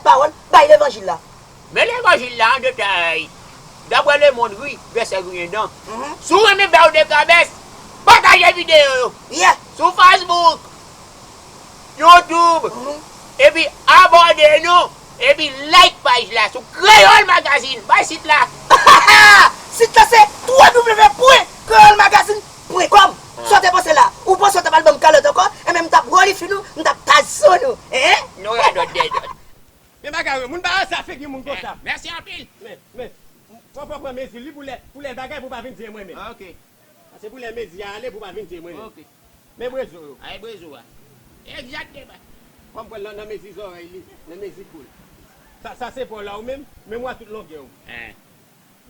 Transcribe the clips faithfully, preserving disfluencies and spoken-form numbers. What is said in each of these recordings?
Pawòl, bay levanjil la. Men levanjil la an detay. Daprè lemonn, ri, vèsè griyen dan. Si w renmen bèl dekabès, pataje videyo yo. Sou Facebook, YouTube, epi abòne nou, epi like paj la sou Kreyòl Magazine. Bay sit la. Sit la se w w w pwen kreyòl magazine pwen kòm. Sa w te panse la? Ou panse w t ap al ban m kalòt ankò? Enben, m t ap relifi nou, m t ap tazo nou. Hein? Nou radòt dèdòt. Men bagay yo, moun pa ranse a figi moun konsa. Mèsi anpil. Men, men, fò, fò pran mezi li pou lè, pou lè bagay pou pa vin di e mwen menm. Ok. Pase pou lè mezi a ale pou pa vin di e mwen menm. Ok. Men brezo yo. Ay, brezo a. Egzakteman. Kòm pran nan, nan mezi zòrèy li, nan mezi kou l. Sa, sa se pòl la ou menm, men mwa tout longè w. Hein.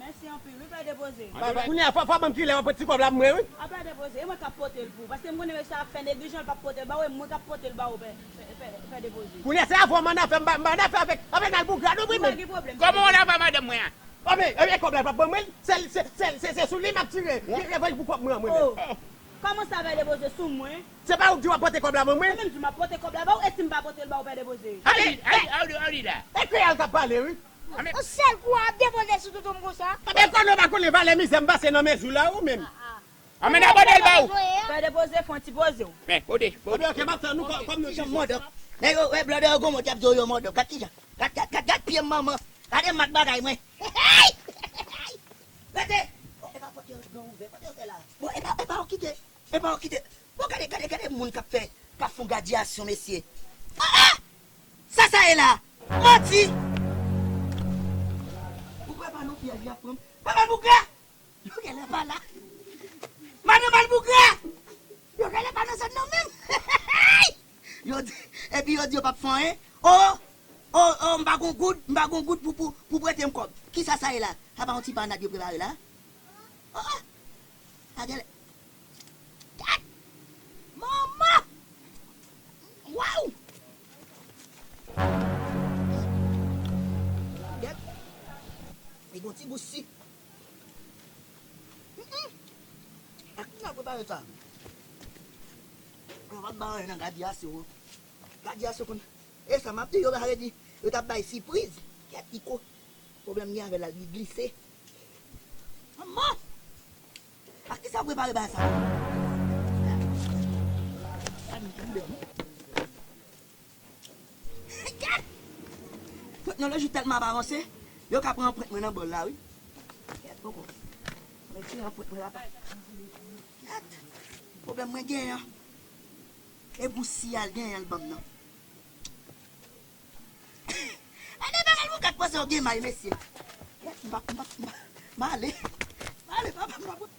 Mèsi anpil, wi, Pè Depoze. Ba, ba, kounye a, fò, fò ban m kilè w ap pran ti kòb la pou mwen, wi. A, Pè Depoze, e mwen k ap pote l pou ou. Paske m konnen mesye a ap fè neglijan, l p ap pote l ba ou, e mwen k ap pote l ba ou, Pè, Pè, Pè, Pè Depoze. Kounye a, se avè w m annafè, m ba, m annafè avèk, avèk nal bougra, nou, wi, men. Ou pa gen pwoblèm, Pè Depoze. Kòman w la pa madanm mwen an? A, men, e, e kòb la p ap ban mwen, se, se, se, se, se sou li m ap tire. Wi. Revanj pou kòb mwen an, mwen, men. Oh. Kòman sa, Pè Depoze, sou mwen? Se pa ou k di w ap pote kòb la ban mwen? Mwen menm di m ap pote kòb la ba ou, e si m pa pote l ba ou, Pè Depoze? Ale, ale, ale, ale la. E kreyòl k ap pale, wi. Yon sèl kou a ap depoze sou toutou m konsa. Enben, konnen w pa konnen valè mizè m pase nan men jou la, ou menm. Anmèn abòne l ba ou. Pè Depoze, fè yon ti poze w. Men, pote, pote. Enben, ok, m ap tann ou kò-, kòm nou kijan m mòdòk. Nèg yo, wè, blòdè yo gwo mo, y ap di w yo mòdòk. Gad kijan. Gad, gad, gad, gad pye m, manman. Gade mak bagay mwen. Rete! Bon, e pa pòt yo, yo ouvè. Kote yo fè la? Bon, e pa, e pa w kite. E pa w kite. Bon, gade, gade, gade moun k ap fè, k ap fè yon gradyasyon, mesye. Ah, ah! Sa sa ye la? Manti! Ou kwè pa nan pyèj y ap pran m? Papa Bougra! Yo genlè pa la. Madan Malbougra! Yo genlè pa nan zòn nan menm. Yo di, epi yo di yo p ap fè anyen. O, o, o, m pa gon goud, m pa gon goud pou, pou, pou prete m kòb. Kisa sa ye la? Sa pa yon ti panad yo prepare la? O, o. Sa genlè. Gad! Manman! Waw! Gad! Li gon ti gou sik. Mm, mm. Ak ki nan prepare sa? Yo pa ba anyen nan gradyasyon an. Gradyasyon konn. E sa m ap di yo, sa vle di yo t ap bay sipriz. Kèt, li ko. Pwoblèm gen avè l la, li glise. Manman! Ak ki sa w prepare bagay sa? Gad! Teknoloji tèlman ap avanse, yo ka pran anprent mwen nan bòl la, wi. Kèt, poko. Mwen tire anprent mwen, papa. Kèt! Pwoblèm mwen genyen an. E pou siyal genyen l ban m nan. Gade bagay moun k ap panse yo gen may, mesye. M pa, m pa, m pa, m ale. M ale, papa, m pa.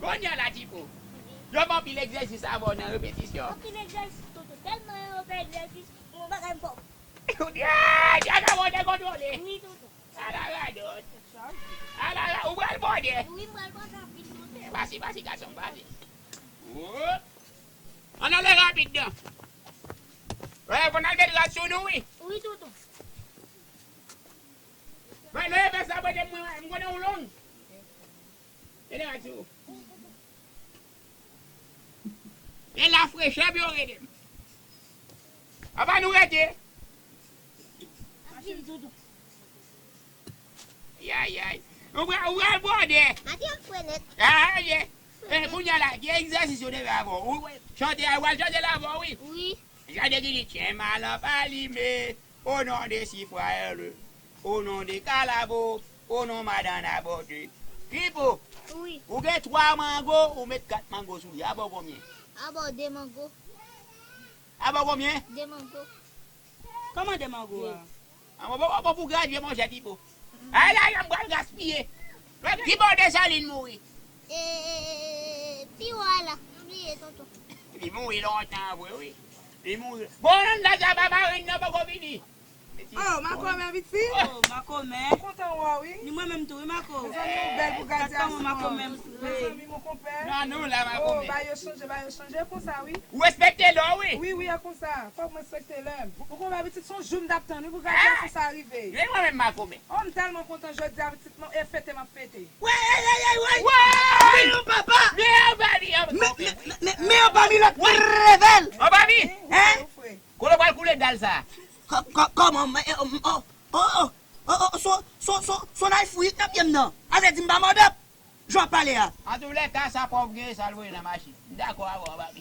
Kounye a la, Tipo, yo fè anpil egzèsis avè w nan repetisyon. Anpil egzèsis, tonton. Tèlman yo fè egzèsis, yon bagay m fò. Ou di, ah, Djaka, bon, dekontwole. Wi, tonton. Ala radòt. Ala ra-, ou pral bòde. Wi, m pral bòde rapid, tonton. Pase, pase, gason, pase. Wop. Ann ale rapid, non. Wè, fò n al met rad sou nou, wi. Wi, tonton. Mwen, lè fè sa, mwen, mwen, mwen konnen ou long. Tande rad sou. E la frechè pou yo rele m. Apa nou rete? Ap vini, tonton. Yayay. Ou pral, ou pral bòde. Maten ap fre nèt. Ah, ye. Eh, kounye a la, gen egzèsis yo te fè avè w. Ou chante a, ou al chante la avè w, wi. Wi. Chante ki di, tyen malanp alime, o non de Sifwayèl, o non de Kalabo, o non madann abòde. Kripo, wi, ou gen twa mango, ou met kat mango sou li. Abò konbyen? Abò de mango. Abò konbyen? De mango. Kòman de mango a? An, bon, bon, bon, pou gradye, monchè Tipo. Ay, la, la, m pral gaspiye. Lòt Tipo Desalin mouri. E, e, e, e, pi wa la, m bliye, tonton. Li mouri lontan vre, wi. Li mouri. Bon, nan sa, pa marenn nan poko vini. Oh, makomè, pitit. Oh, makomè. Mwen kontan wè w, wi. Ni mwen menm tou, wi, mako. Mezanmi, ou bèl pou gradyasyon an. Mako menm. Mezanmi, mon konpè. Non, non, la, makomè. Oh, ba yo chanje, ba yo chanje konsa, wi. Ou respekte lè w, wi. Wi, wi, e konsa. Fòk mwen respekte lè m. Ou konprann, pitit, se yon jou m t ap tann, wi, pou gradyasyon sa rive. Men mwen menm makomè. Oh, m tèlman kontan jodi a, pitit, non, e fete m ap fete. Wè, ey, ey, ey, wè. Wè! Men yon papa! Men yon pami, yon pami. Men, men, men, men yon pami lòt revèl! Yon pami! Hein? Kal sa. Kò- kò- Kòman? Eh, oh, oh, oh, oh, oh, oh, son- son- son- son knife wi k nan pye m nan. A vle di m pa mòdòp. Jan w ap pale a. Antoulèka, sa pòv gen sa l voye nan machin. M dakò avè w, papi.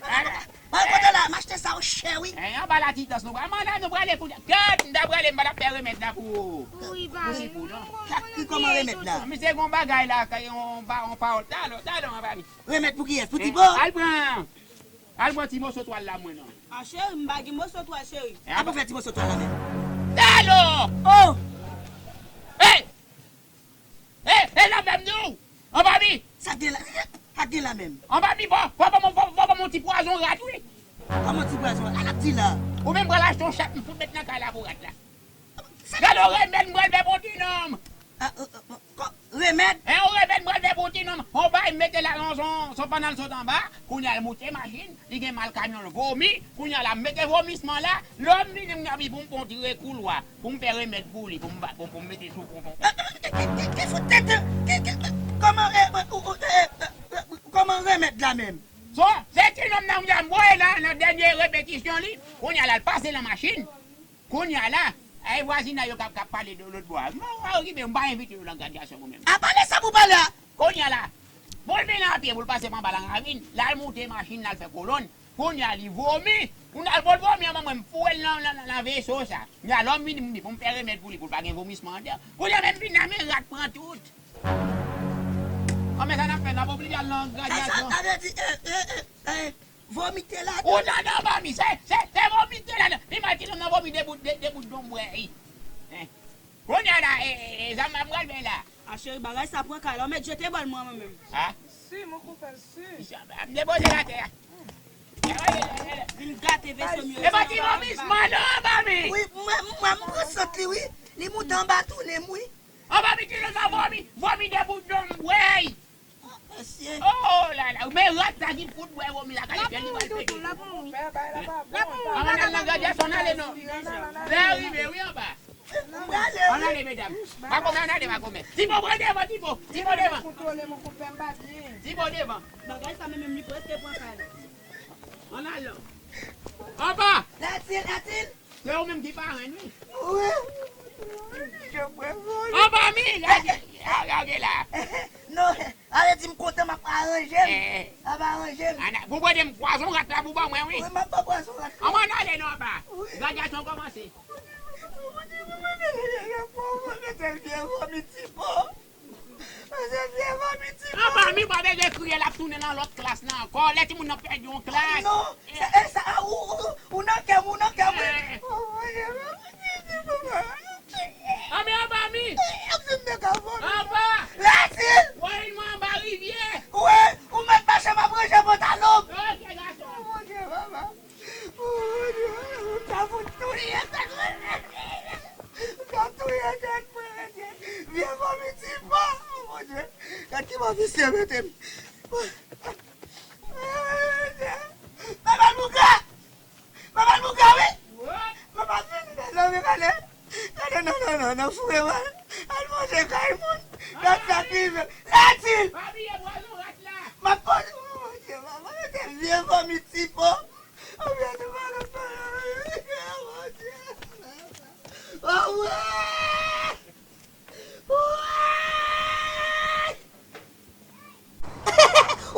Al kote la, m achte sa yo chè wi. Eh, anba la titans nou pral. Mandan nou prale kounye a. Gad, m ta prale, m pa t ap fè remèd la pou ou. Wi, pou papi. Sipou, non. Sa ki kòman remèd la? Misye gon bagay la, kay on pa- on pawòl. Talon, talon, papi. Remèd pou kiyès? Pou Tibo? Al pran, al pran ti moso twal la mwen non. A cheri, m pa gen moso twal, cheri. A pou fè ti moso twal la menm. Talon! Oh! Hey! Hey, hey, la menm nou! Anba mi! Sa gen la, sa gen la menm. Anba mi, fò, fò ban mwen, fò, fò ban mwen ti pwazon rat, wi. Kòman ti pwazon? Ala ti la. Ou menm pral achte yon chat, m fout met nan kay la pou rat la. Gade yon remèd m pral fè pou ti nonm. Ah, euh, euh, kò- Remèd? E yon remèd m pral fè pou ti nonm. On bay mete la nan son, son pandan l sot anba. Kounye a l moute machin. Li gen mal kamyon l vomi. Kounye a la m mete vomisman la. Lè m vini m gen anvi pou m pran yon ti rekouloa. Pou m fè remèd pou li. Pou m ba- pou, pou m mete sou pou, pou. Ki- ki- ki- ki fout tèt ki- ki- ki- kòman eh, eh, ou- ou- eh, eh, eh, kòman remèd la menm? So, se ti nonm nan m voye nan nan dènye repetisyon li. Kounye a la l pase nan machin. Kounye a la, ay vwazinay yo k ap k ap pale de lòt bò a. Mwen, mwen rive, m pa envite yo nan gradyasyon mwen menm. A pale sa pou pale a. Kounye a la, pou l vin a pye, pou l pase pa anba nan ravin, l al moute machin, l al fè kolonn. Kounye a li vomi. Kounye a l vomi an, mwen, mwen, m foure l nan, nan, nan, nan veso sa. Kounye a lè m vini, m di pou m fè remèd pou li, pou l pa gen vomisman anndan. Kounye a menm vin la, men rat pran tout. Kòman sa n ap fè, n ap oblije al nan gradyasyon? Sa vle di, eh, eh, eh, eh, vomite ladan. Ou tande anba mi, se, se, se vomite ladan. Imajine m nan vomi de bout, de, de bout donbwèy. Eh. Kounye a la, eh, eh, eh, sa m ap pral fè la. A cheri, bagay sa pran kay la. Ou mèt jete bòl mwen, mwen menm. Ha? Si, mwen konprann si. M depoze l atè a. Vin gate veso m yo. E pa ti vomisman non, anba mi. Wi, mwen, mwen, m pran sant li, wi. Li moute anba tounen m, wi. Anba mi, ti nonm nan vomi, vomi de bout donbwèy. Mesye. Oh la la, men rat sa ki fout bwè vomi la, gade jan li pral pete. Ann al nan gradyasyon, ann ale non. Lè rive, wi, anba. Ann ale, medam. Makomè, ann ale, makomè. Tipo, pran devan, Tipo. Tipo devan. Tipo devan. Bagay sa menm, menm li prèske pran kay la. Ann al non. Anba. Latil, Latil. Se ou menm ki parenn, wi. Wi. Anba mi, lage, lage la. Non, ale di m kontan m ap aranje l. Eh. M ap aranje l. Ana, pou prete m pwazon rat la pou ban mwen, wi. Wi, m ap ba pwazon rat la. Ann ale non anba. Wi. Gradyasyon kòmanse. Mete l vye vomi ti po. Anba mi pa bezwen kriye, l ap tounen nan lòt klas la ankò. Lè timoun nan pèdi yon klas. Non, sa, e sa, ou, ou, ou nan kè m, ou nan kè m. Eh. Oh, Bondye, papa. Anba mi, anba mi. Anba. Latil. Woy, mwen anba rivyè. Wi, ou mèt mache, m ap ranje pantalon m. Ok, gason. Oh, Bondye, papa. Oh, Bondye, m ta fout touye tèt mwen. M ta touye tèt mwen, Bondye. Vye vomi ti po, oh, Bondye. Gad ki mò visye mete m. Oh, Bondye. Papa Bougra! Papa Bougra, wi! Papa vini, mezanmi, gade. Gade, non, non, non, non, foure mwen. Al manje kay moun. Gad sa k rive. Latil! Pa bliye pwazon rat la. M ap pwazon, oh, Bondye, papa, mete vye vomi ti po. Oh, Bondye, papa, oh, Bondye. Oh, ouais!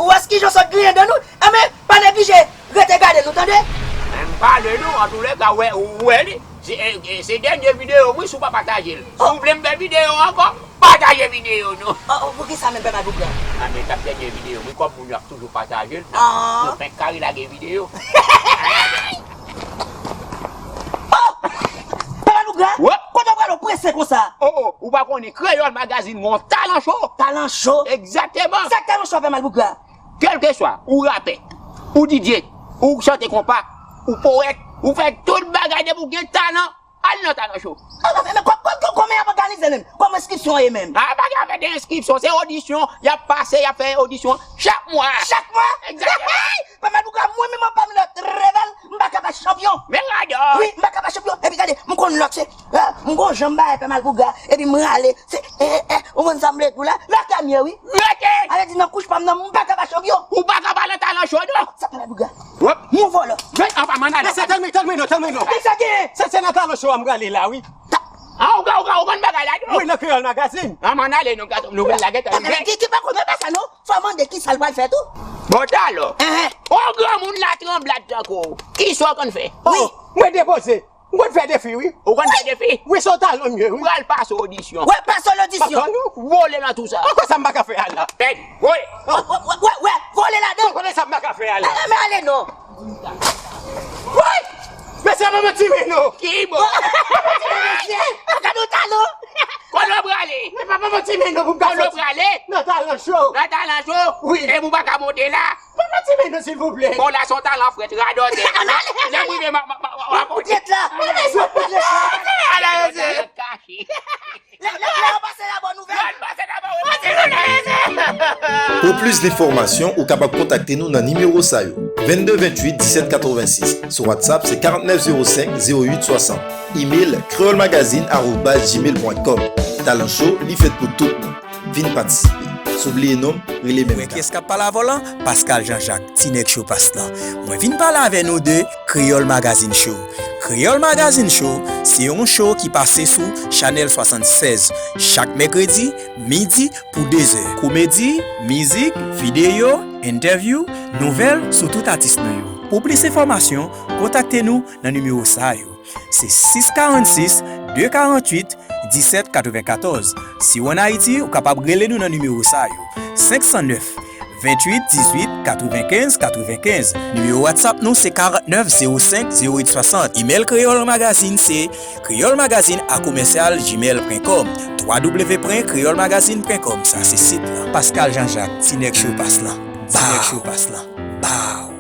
Ou wè kijan w sot griyen dan nou? Enben, pa neglije rete gade nou, tande? Men m pale nou, antoulèka, wè, ou wè li. Se, e, e, se dènye videyo m, wi, si w pa pataje l. Si w vle m fè videyo ankò, pataje videyo nou. Oh, oh, poukisa menm, Pè Malpougra? A, men t ap dènye videyo m, wi, kòm moun yo ap toujou pataje l, nou fenk kare lage videyo. Oh! Pè Malpougra? Wè. Kote w prale w prese konsa? Oh, oh, ou pa konnen Kreyòl Magazine gen yon talan cho? Talan cho? Egzakteman. Sa k talan cho a, Pè Malpougra? Kèlkeswa, ou rapè, ou D J, ou chante konpa, ou powèt, ou fè tout bagay depi w gen talan, al nan talan cho. Ah, men, men, kò-, kò-, kò-, kòman y ap òganize l menm? Kòman enskripsyon an ye menm? Ah, pa gen afè de enskripsyon, se odisyon, y ap pase, y ap fè odisyon chak mwa. Chak mwa? Egzakteman. Pè Malpougra, mwen menm anba m lòt revèl, m pa ka pa chanpyon. Men radòt. Wi, m pa ka pa chanpyon. Epi gade, m konn lòt se, ah, M gon jan m bay pè Malpougra, epi m rale. Se, eh, eh, ou konn sa m vle di w la? Lakay m ye, wi. Rete! Ale di nan kouch pa m nan, m pa ka mache, yo. Ou pa ka pale nan talan cho, non. Sa pè Malpougra? Wop. Mon vòlò. Men, anpa, m ann ale. Mesye, tèl men, tèl men non, tèl men non. Kisa gen? Se, se nan talan cho a m prale la, wi. Ah, ou ka, ou ka, ou konn bagay la, non? Wi, nan Kreyòl Magazine. Ah, m ann ale, non, gason, nou vin lage tèl. Ebyen, ki, ki pa konn pa sa, non? Fò mande kisa l pral fè tou. Bon, talò. Enhen. O granmoun la tranblad tankou w. Kisa w konn fè? Wi. Oh, mwen depoze. M konn fè defi, wi. Ou konn fè defi? Wi, se yon talan m ye, wi. Pral pase odisyon. Wè, pase lodisyon. Papa nou. Vole nan tou sa. Ankò sa m pa ka fè a la. Tèt, vole. Wè, wè, wè, wè, vole ladan. Ou konnen sa m pa ka fè a la. Ala, men ale non. Woy! Mesye, papa m ti men non. Ki bò? Gade yon talan. Kote w prale? Men papa m ti men non pou m ka soti. Kote w prale? Nan talan cho. Nan talan cho? Wi. E pou w pa ka monte la? Papa ti men non, silvouplè. Bon, la, se yon talan frèt, radòtè. Lè m rive, ma, ma, ma, ma, ma, Podyèt la. Podyèt la. Ala, mesye. Lè, lè, lè yo pase la bòn nouvèl. Pou plis enfòmasyon, ou kapab kontakte nou nan nimewo sa yo, vennde venntuit disèt katrevensis. Sou WhatsApp, se karantnèf zewo senk zewo uit swasant. Email, kreyòl magazine arobaz gmail pwen kòm. Talan Show, li fèt pou tout moun. Vin patisipe. Si w bliye non m, rele menm ka. Mwen kiyès k ap pale avè w lan? Pascal Jean-Jacques, ti nèg cho pas lan. Mwen vin pale avè nou de Kreyòl Magazine Show. Kreyòl Magazine Show, se yon show ki pase sou Chanèl swasannsèz chak mèkredi, midi pou de zè. Komedi, mizik, videyo, entèvyou, nouvèl sou tout atis nou yo. Pou plis enfòmasyon, kontakte nou nan nimewo sa yo. Se sis karannsis, de karannwit, disèt katrevenkatòz. Si w ann Ayiti, ou kapab rele nou nan nimewo sa yo, senk san nèf, venntuit dizuit, katrevenkenz katrevenkenz. Nimewo WhatsApp nou se karantnèf zewo senk zewo uit swasant. Email Kreyòl Magazine se kreyòl magazine a komèsyal gmail pwen kòm. W W W pwen kreyòl magazine pwen kòm, sa se sit lan. Pascal Jean-Jacques, ti nèg cho pas lan. Ti nèg cho pas lan. Bow!